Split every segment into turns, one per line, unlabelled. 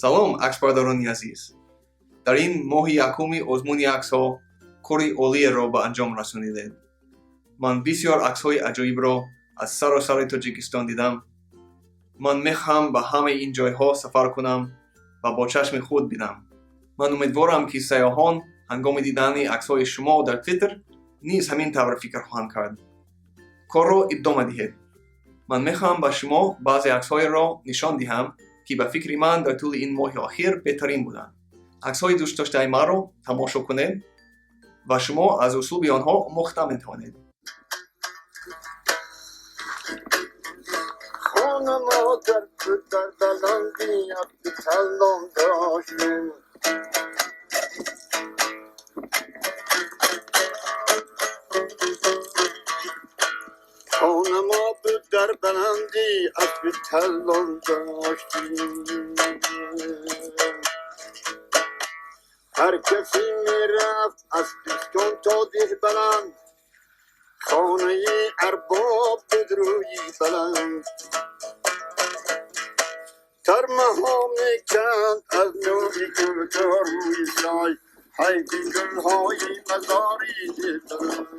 Салом, аксбардорони азиз! Дар ин моҳи якуми озмуни аксҳо кори олиеро ба анҷом расонидед. Ман бисёр аксҳои аҷоибро аз саросари Тоҷикистон дидам. Ман мехоҳам ба ҳамаи ин ҷойҳо сафар кунам ва бо чашми худ бинам. Ман умедворам, ки сайёҳон ҳангоми дидани аксҳои шумо дар Твиттер низ ҳамин тавр фикр хоҳанд кард. Корро идома диҳед. Ман мехоҳам ба шумо баъзе аксҳоеро нишон диҳам, ки ба фикри ман дар тӯли ин моҳи охир беҳтарин буданд. Аксҳои дӯстдоштаи маро тамошо кунед ва шумо аз услуби онҳо омӯхта метавонед.
Хона модар дар баландӣ абдуталлон доштем. Хона мо буд дар баландӣ абдуталлон доштем. Ҳар касе мерафт аз пистон то деҳ баланд, хонаи арбоб буд рӯи баланд. Тармаҳо меканд аз нури гул то рӯи сой, ҳайфи гулҳои мазори баланд.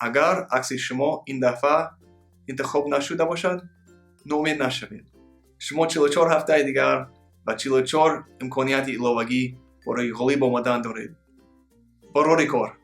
Агар акси шумо ин дафъа интихоб нашуда бошад, ноумед нашавед. Шумо 44 ҳафтаи дигар ва 44 имконияти иловагӣ барои ғолиб омадан доред. Барори кор!